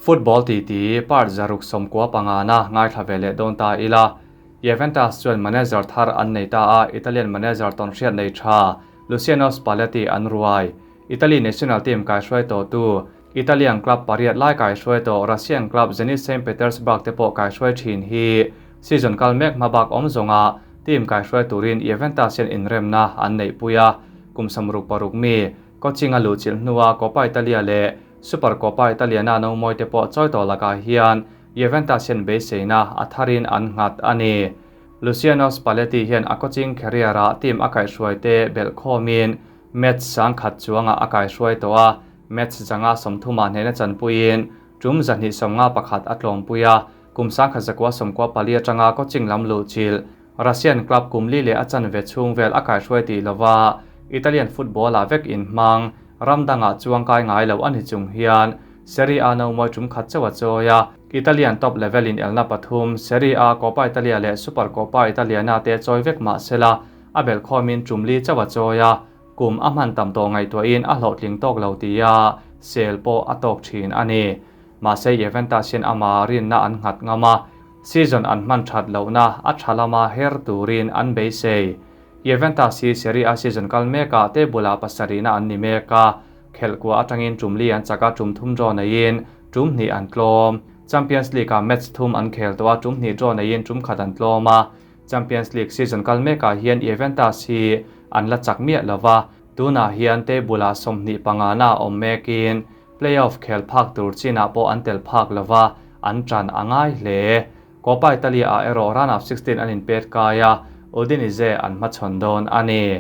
Football titi part 195 na ngaithla ve leh dawn ta ila. Juventus chuan manager thar an nei ta a, Italian manager tawnhriat nei tha Luciano Spalletti an ruai. Italy national team kaihruai tawhtu, Italian club pariat lai kaihruai tawh Russian club Zenit Saint Petersburg te pawh kaihruai thin hi season kal mek hma bak awm zawnga team kaihruai turin Juventus hian inremna an neihpui a, kum 66 mi coaching a luhchilh hnua Coppa Italia leh Super Coppa Italiana nomawi te pawh chawi tawh lakah hian Juventus hian beiseina a tharin an nghat a ni. Luciano Spalletti hian a coaching career-ah team a kaihhruai te belh khawmin match 10,000 chuangah a kaihhruai tawh a, match 130ah hnehna chanpuiin tum 251 a tlawmpui a, kum 1994 atanga coaching lam luhchilh Russian club kum li leh a chanve chhung vel a kaihhruai tih lova Italian football-ah vek inhmang ram dangah chuang kai ngai lo a ni chung hian Serie A nomawi tum khat chauh a chawi a, Italian top level inelna pathum Serie A, Coppa Italia leh Super Coppa Italiana te chawi vek mah sela a belhkhawmin tum li chauh a chawi a, kum a hman tam tawh ngaihtuahin a hlawhtling tawk lo tia sel pawh a tawk thin a ni. Mahse Juventus hian ama rinna an nghat ngam a, season an hman that lohna a tha lama her turin an beisei. Juventus hi Serie A season kal mekah table-ah pasarihna an ni mek a, khelhkua atangin tum li an chak a, tum thum draw neiin tum hnih an tlawm. Champions League-ah match thum an khel tawh a, tum hnih draw neiin tum khat an tlawm a. Champions League season kal mekah hian Juventus hi an la chak miah lo va, tunah hian table-ah 25na a awm mekin playoff khel phak tur chinah pawh an tel phak lo va, an tan a ngai hle. Coppa Italia-ah erawh round of 16 an inpet kai a, Udinese an hmachhawn dawn a ni.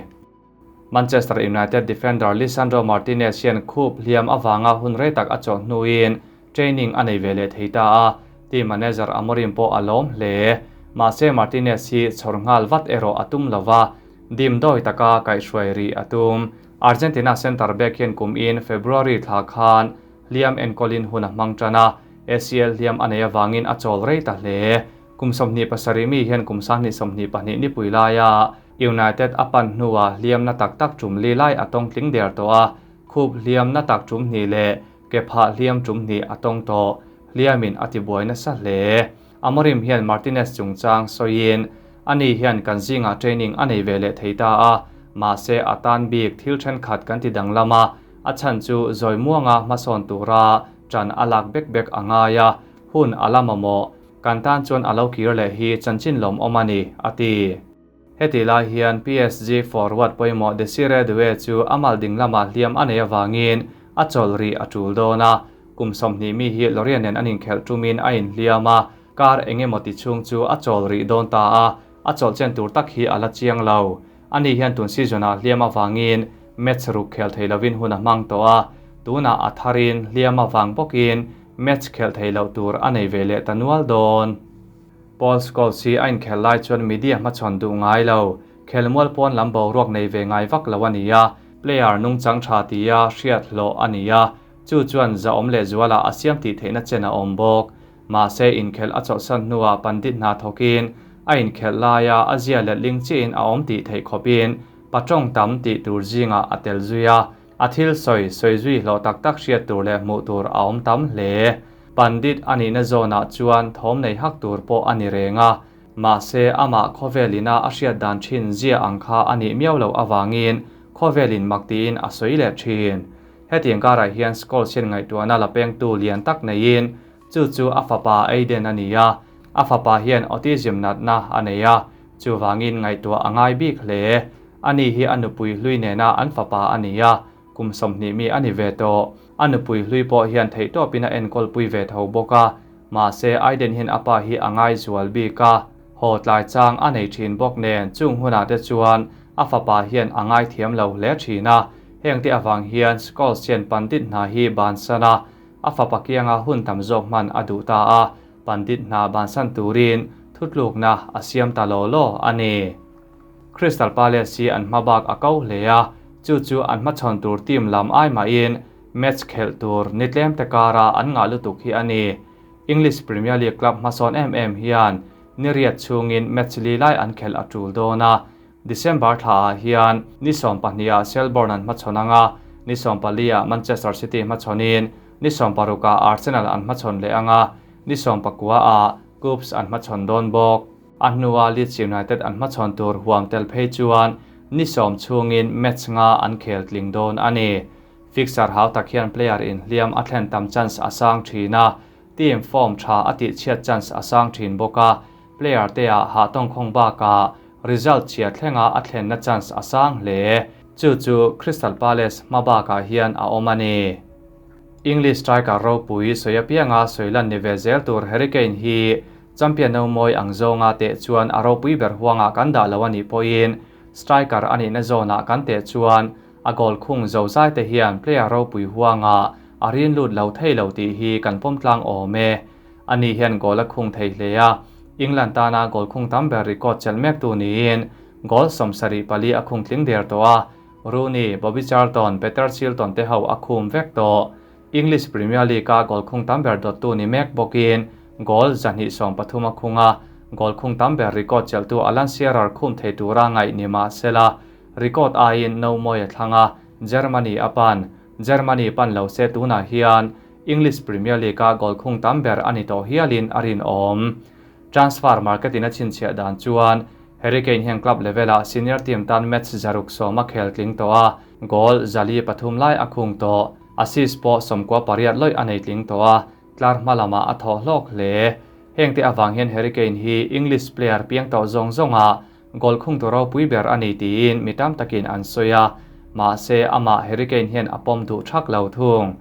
Manchester United defender Lisandro Martinez hian khup hliam avanga hun rei tak a chawh hnuin training a nei ve leh thei ta a, team manager Amorim pawh a lawm hle. Mahse Martinez hi chhawr nghal vat erawh a tum lo va, dim dawi taka kaihhruai rih a tum. Argentina centre back hian kum in February thla khan hliam enkawlin hun a hmang tan a, ACL hliam a nei avangin a chawl rei ta hle. Kum 27 mi hian kum 2022 nipui laia United a pan hnuah hliam na tak tak tum li lai a tawng tling der tawh a, khup hliam na tak tum hnih leh ke phah hliam tum hnih a tawng tawh. Hliamin a tibuai nasa hle. Amorim hian Martinez chungchang sawiin, Ani hian kan zingah training a nei ve leh thei ta a, mahse a tan bik thil thenkhat kan ti danglam a, a chhan chu zawi muanga hmasawn tura tan a lak bek bek a ngai a, hun a la mamawh. Kan tan chuan a lo kir leh hi chanchin lawmawm a ni, a ti. Heti lai hian PSG forward pawimawh Desire Doue chu a mal ding lamah hliam a nei avangin a chawl rih a tul dawn a, kum 20 mi hi Lorient nen an inkhelh tumin a inhliam a, kar eng emaw ti chhung chu a chawl rih dawn ta a, a chawlh chen tur tak hi a la chiang lo. Ani hian tun season-ah hliam avangin match ruk khel thei lovin hun a hmang tawh a, tunah a tharin hliam avang bawkin match khelh thei loh tur a nei ve leh ta nual dawn. Paul Scholes hi a inkhelh lai chuan media hmachhawn duh ngai lo, khelmual pawn lam boruak nei ve ngai vak lo a ni a, player nungchang tha tia hriat hlawh a ni a, chu chuan zahawm leh zualah a siam tih theihna chen a awm bawk. Mahse inkhelh a chawlhsan hnuah pandit hna thawkin a inkhelh laia a zia let ling chiahin a awm tih theih khawpin patawng tam tih tur zingah a tel zui a, a thil sawi sawi zui hlawh tak tak hriat tur leh hmuh tur a awm tam hle. Pandit a nihna zawnah chuan thawm nei hak tur pawh a ni reng a, mahse amah khawvelina a hriat dan thin zia ang kha a nih miau loh avangin khawvelin mak tiin a sawi leh thin. Hetiang karah hian Scholes hian ngaihtuahna la pengtu lian tak neiin chu chu a fapa Aiden a ni a, a fapa hian autism natna a nei a, chuvangin ngaihtuah a ngai bik hle. Ani hi a nupui hlui nena an fapa a ni a, kum 20 mi a ni ve tawh. A nupui hlui pawh hian theihtawpin a enkawlpui ve tho bawk a, mahse Aiden hian a pa hi a ngai zual bik a, haw tlai chang a nei thin bawk nen chung hunah te chuan a fapa hian a ngai thiam lo hle thin a, heng te avang hian Scholes hian pandit hna hi bansan a, a fapa kianga hun tam zawk hman a duh ta a, pandit hna bansan turin thutlukna a siam ta law law a ni. Crystal Palace hi an hma bak a ko hle a, chu chu an hmachhawn tur team lam ai mahin match khelh tur ni tlem te kara an ngah lutuk hi a ni. English Premier League club hmasawn em em hian ni riat chhungin match li lai an khelh a tul dawn a, December thlaah hian ni 12ah Selborne an hmachhawn anga, ni 14ah Manchester City hmachhawnin. Ni 16 ah Arsenal an hmachhawn leh ang a, ni 19 ah Cubs an hmachhawn dawn bawk. A hnua Leeds United an hmachhawn tur huam tel phei chuan ni 10 chhungin match nga an khel tling dawn a ni. Fixture hau tak hian player inhliam a thlen tam chance a sang thin a, team form tha a tih chhiat chance a sang thin bawk a, player te ah hah tawngkhawng bakah result chhia thlenga a thlenna chance a sang hle. Chu chu Crystal Palace hma bakah hian a awm a ni. English striker ropui sawi apianga sawi lan ni ve zel tur Harry Kane hi champion no mawi ang zawnga teh chuan a ropui ber huangah kan dah lo a nih pawhin striker a nihna zawnah kan teh chuan a goal khung zo zai te hian player ropui huangah a rin lut lo thei lo tih hi kan pawm tlang awm e. Ani hian goal a khung thei hle a, England tana goal khung tam ber record chelh mek tu niin goal 74 a khung tling der tawh a, Rooney, Bobby Charlton, Peter Shilton te ho a khum vek tawh. English Premier League a goal khung tam ber dawttu ni mek bawkin goal 130 a khung a, goal khung tam ber record chelhtu Alan Shearer khum thei tura ngaih ni mah sela, record aiin no mawi a thlang a, Germany a pan. Germany pan lo se tunah hian English Premier League a goal khung tam ber a ni tawh hialin a rinawm. Transfer market in a chhinchhiah dan chuan Harry Kane hian club level ah senior team tan match 110 a khel tling tawh a, goal 103 lai a khung tawh, assist pawh 98 lawih a nei tling tawh a, tlar hma lamah a thawh hlawk hle. Heng te awang hian Harry Kane hi English player piang tawh zawng zawnga goal khung tu ropui ber a ni tiin mi tam takin an sawi a, mahse amah Harry Kane hian a pawm duh thak lo thung.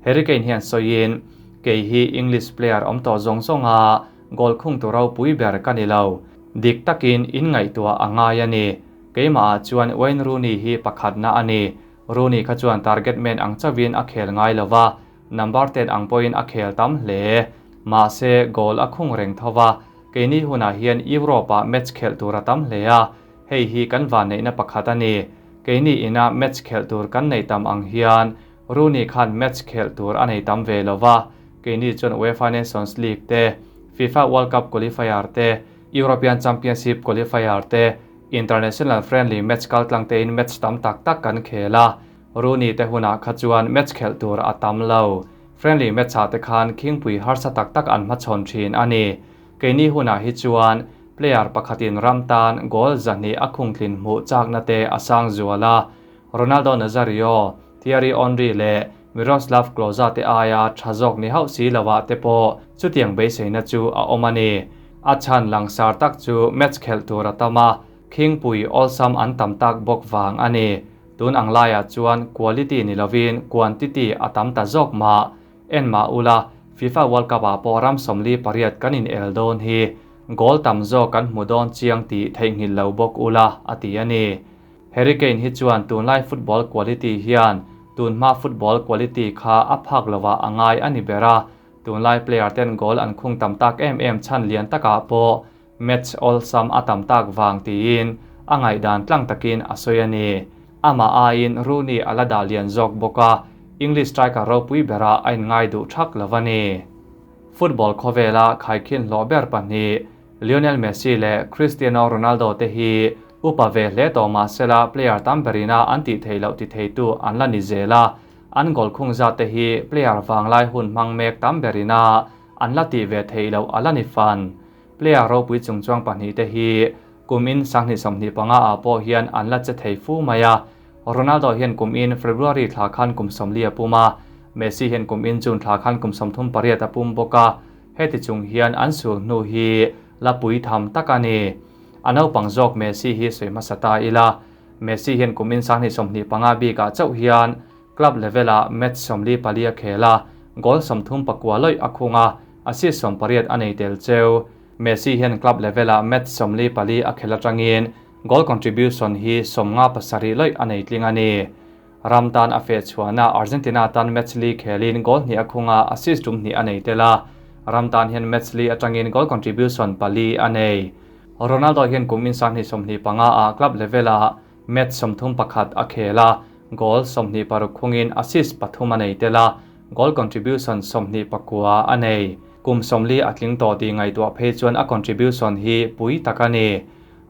Harry Kane hian sawiin kei hi English player awm tawh zawng zawnga goal khung tu ropui ber ka ni lo. Dik takin in ngaihtuah a ngai a ni. Keimah ah chuan Wayne Rooney hi pakhatna a ni. Rooney kha chuan target man ang chawin a khel ngai lova, number 10 ang pawhin a khel tam hle. Mahse goal a khung reng thova, keini hunah hian Europe ah match khel tur a tam hle a, hei hi kan van neihna pakhat a ni. Keini ina match khel tur kan nei tam ang hian Rooney khan match khel tur a nei tam ve lova, keini chuan UEFA Nations League te, FIFA World Cup qualifier te, European Championship qualifier te, International friendly match kaltlang te in match tam tak tak kan khel a, Rooney te hunah kha chuan match khel tur a tam lo. Friendly match ah te khan khingpui harsa tak tak an hmachhawn thin a ni. Keini hunah hi chuan player pakhatin ram tan goal 200 a khung thlin hmuh chakna te a sang zual a. Ronaldo Nazario, Thierry Henry le Miroslav Klose te aia tha zawk ni hauh si lowa te pawh chutiang beiseina chu a awm a ni. A chan langsar tak chu match khel tur a tam a, khingpui awlsam an tam tak bawk vang a ni. Tun ang laiah chuan quality ni lovin quantity a tam ta zawk ma. En ma ula FIFA World Cup ah pawh ram 48 kan in el dawn hi goal tam zawk kan hmu dawn chiang tih theihnghilh lo bawk ula a ti a ni. Harry Kane hi chuan tunlai football quality hian tunhma football quality kha a phak lowa a ngai a ni ber a, tunlai player ten goal an khung tam tak em em chan lian takah pawh match awlsam a tam tak vang tiin a ngaihdan tlang takin a sawi a ni. Ama aiin Rooney a la dah lian zawk bawk a, English striker ropui bera a inngai duh thak lo a ni. Football khawvela khaikhin hlawh ber pahnih Lionel Messi le Cristiano Ronaldo te hi upa ve hle tawh mahsela player tam berina an tih theih loh ti theitu an la ni zel a, an goal khung zat te hi player vanglai hun hmang mek tam berina an la tih ve theih loh a la ni fan. Player ropui chungchuang pahnih te hi kumin 2025 ah pawh hian an la che thei fu mai a. Ronaldo hian kumin February thla khan kum 40 a pum a, Messi hian kumin June thla khan kum 38 a pum bawk a, heti chung hian an sul hnu hi la pui tham tak a ni. A naupang zawk Messi hi sawi hmasa ta ila, Messi hian kumin 2025 bikah chauh hian club level ah match 44 a khel a, goal 39 lawih a khung a, assist 18 a nei tel cheu. Messi hian club level ah match 44 a khel atangin goal contribution hi 57 lawih a nei tling a ni. Ram tan a fe chhuahna Argentina tan match li khelin goal hnih a khung a, assist tum hnih a nei tel a. Ram tan hian match li atangin goal contribution pali a nei. Ronaldo hian kumin 2025 ah club level ah match 31 a khel a, goal 26 khungin assist 3 a nei tel a, goal contribution 29 a nei. Kum 40 a tling tawh ti ngaihtuah phei chuan a contribution hi pui tak a ni.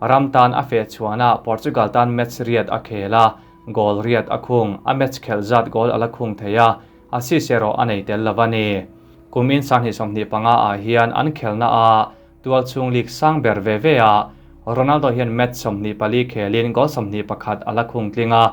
Ram tan a fe chhuahna Portugal tan match riat a khel a, goal riat a khung, a match khel zat goal a la khung thei a, assist erawh a nei tel lo a ni. Kumin 2025 ah hian an khelna ah tualchhung league sang ber ve ve a, Ronaldo hian match 24 khelin goal 21 a la khung tling a,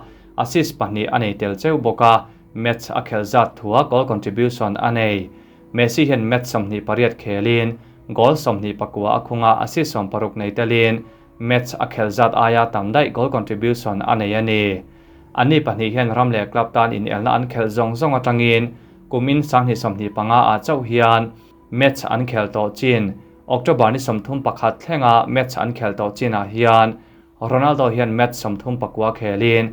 assist pahnih a nei tel cheu bawk a, match a khel zat thua goal contribution a nei. Messi hian match 28 khelin goal 29 a khung a, assist 60 nei telin match a khel zat aia tam daih goal contribution a nei a ni. Anni pahnih hian ram leh club tan in elna an khel zawng zawng atangin kumin 2025 ah chauh hian match an khel tawh chin. October ni 31 thlenga match an khel tawh chinah hian Ronaldo hian match 39 khelin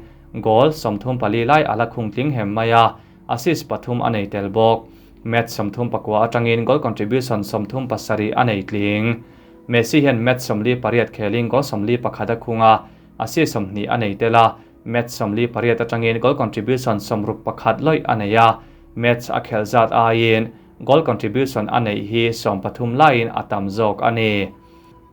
goal 34 lai a la khung tling hem mai a, assist pathum a nei tel bawk. Match 39 atangin goal contribution 37 a nei tling. Messi hian match 48 khelin goal 41 a khung a, assist 20 a nei tel a, match 48 atangin goal contribution 61 loi a nei a, match a khel zat aiin goal contribution a nei hi 13 laiin a tam zawk a ni.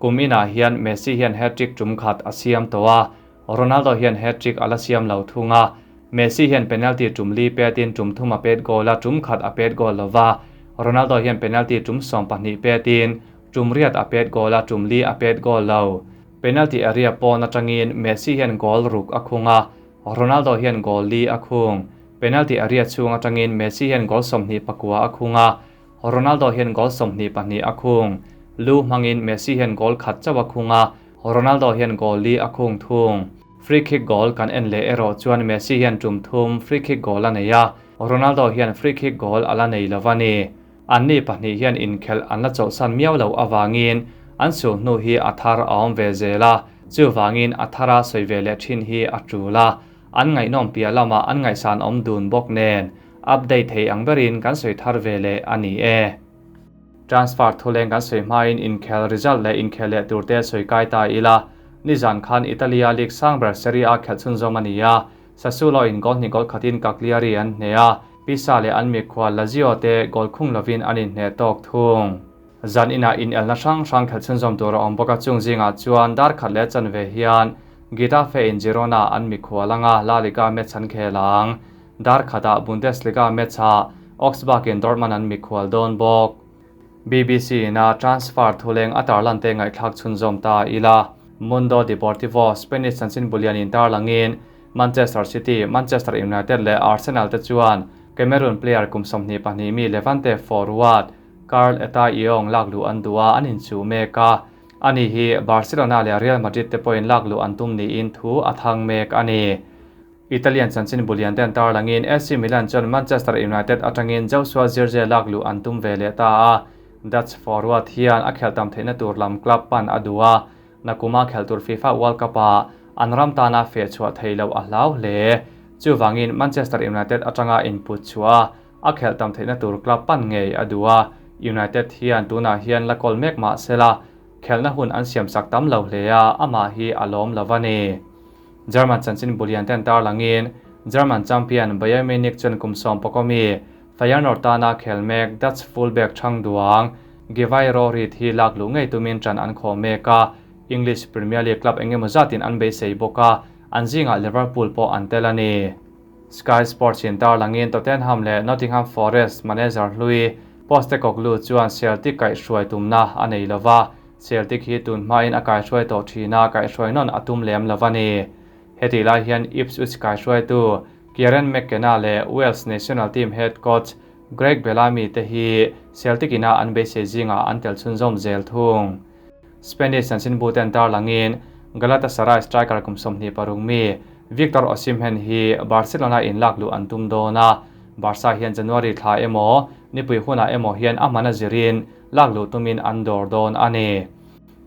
Kumina hian Messi hian hat-trick tum khat a siam to a, Ronaldo hian hat-trick a la siam lo thung a, Messi hian penalty tum li petin tum thum a pet goal a, tum khat a pet goal lova, Ronaldo hian penalty tum 12 petin tum riat a pet goal a, tum li a pet goal lo. Penalty area pawn atangin Messi hian goal ruk a khung a, Ronaldo hian goal li a khung. Penalty area chung atangin Messi hian goal 29 a khung a, Ronaldo hian goal 22 a khung. Lu hmangin Messi hian goal khat chaw a khung a, Ronaldo hian goal li a khung thung. Free kick goal kan en leh erawh chuan Messi hian tum thum free kick goal a nei a, Ronaldo hian free kick goal a la nei lo a ni. Anni pahnih hian inkhel an la chawlhsan miau lo awangin an sul hnu hi a thar a awm ve zel a, chuwangin a thara sawi ve leh thin hi a tul a, an ngaihnawm piah lamah an ngaihsan awm dun bawk nen update thei ang berin kan sawi thar ve leh a ni e. Transfer thuleng kan sawi hmain inkhel result leh inkhel leh turte sawi kai ta ila. Nizan khan Italia League sangber Serie A khelh chhunzawm a ni a, Sassuolo in goal hnih goal khatin Cagliari an hne a, Pisa leh an mikhua Lazio te goal khung lovin an inhne tawk thung. Zan inah in elna hrang hrang khelh chhunzawm tur a awm bawk a, chung zingah chuan dar khat leh chanve hian Getafe in Girona an mikhua langa La Liga match an khel ang. Dar khatah Bundesliga match ah Augsburg in Dortmund an mikhual dawn bawk. BBC na transfer thuleng a tarlan te ngaihthlak chhunzawm ta ila. Mundo Deportivo Spanish chanchin bulian in tarlangin Manchester City, Manchester United leh Arsenal te chuan Cameroon player kum 22 mi Levante forward Karl Etta Eyong laklu an dua an inchu mek a. Ani hi Barcelona leh Real Madrid te pawhin laklu an tum niin thu a thang mek a ni. Italian chanchin bulian ten tarlangin AC Milan chuan Manchester United atangin Joshua Zirkzee laklu an tum ve leh ta a. Dutch forward hian a khel tam theihna tur lam club pan a dua. Nakuma khel tur FIFA World Cup a an ram tana fe chhuah thei lo a hlau hle. Chuwangin Manchester United atanga input chhuah a khel tam theihna tur club pan ngei a dua. United hian tunah hian la kawl mek mah sela khelna hun an siam sak tam lo hle a, amah hi a lawm lo a ni. German chanchin bulian ten tarlangin German champion Bayern Munich chuan kum 10 mi Feyenoord tana khel mek Dutch fullback Chang Duang Givairo Reed hi laklu ngei tumin tran an khaw mek a, English Premier League club engemaw zatin an beisei bawk a, an zinga Liverpool pawh an tel a ni. Sky Sports in tarlangin Tottenham leh Nottingham Forest manager hlui Postecoglou chuan Celtic kai hruai tumna a nei lova, Celtic hi tun hmain a kai hruai tawh thina kai hruai non a tum lem lova ni. Heti lai hian Ipswich kai hruai tu Kieran McKenna leh Wales national team head coach Greg Bellamy te hi Celtic ina an beisei zinga an tel chhunzawm zel thung. Spanish chanchin buten tarlangin Galatasaray striker kum 26 mi Victor Osimhen hi Barcelona in laklu an tum dawna. Barca hian January thla emaw nipui huna emaw hian a hmana zirin laklu tumin an dawr dawn a ni.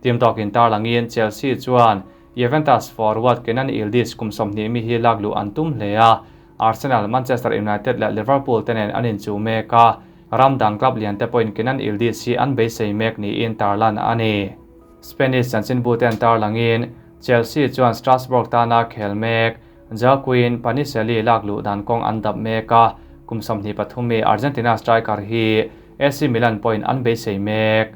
Team talk in tarlangin Chelsea chuan Juventus forward Kenan Yildiz kum 20 mi hi laklu an tum hle a. Arsenal, Manchester United leh Liverpool tenen an inchu mek a, ramdang club lian te pawhin Kenan Yildiz hi an beisei mek niin tarlan a ni. Spanish chanchin buten tarlangin Chelsea chuan Strasbourg tana khel mek Joaquin Panichelli laklu dan kawng an dap mek a, kum 23 mi Argentina striker hi AC Milan pawhin an beisei mek.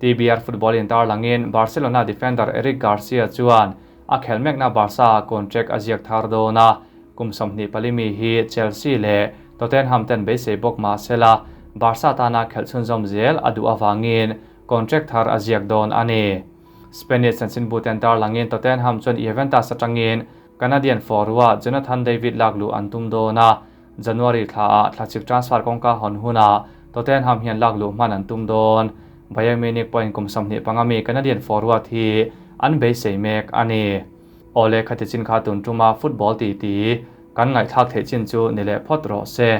TBR football in tarlangin Barcelona defender Eric Garcia chuan a khel mekna Barca contract a ziak thar dawn a, kum 24 mi hi Chelsea leh Tottenham ten beisei bawk mah sela, Barca tana khelh chhunzawm zel a duh avangin contract thar a ziak dawn a ni. Spanish chanchinbu ten tarlangin Tottenham chuan Juventus atangin Canadian forward Jonathan David lakluh an tum dawn a, January thlaah thlachik transfer kawngka hawn hunah Tottenham hian lakluh hman an tum dawn. Bayern Munich pawhin kum 25 mi Canadian forward hi an beisei mek a ni. Awle khati chin kha tun tuma football titi kan ngaihthlak theih chin chu ni leh phawt rawh se.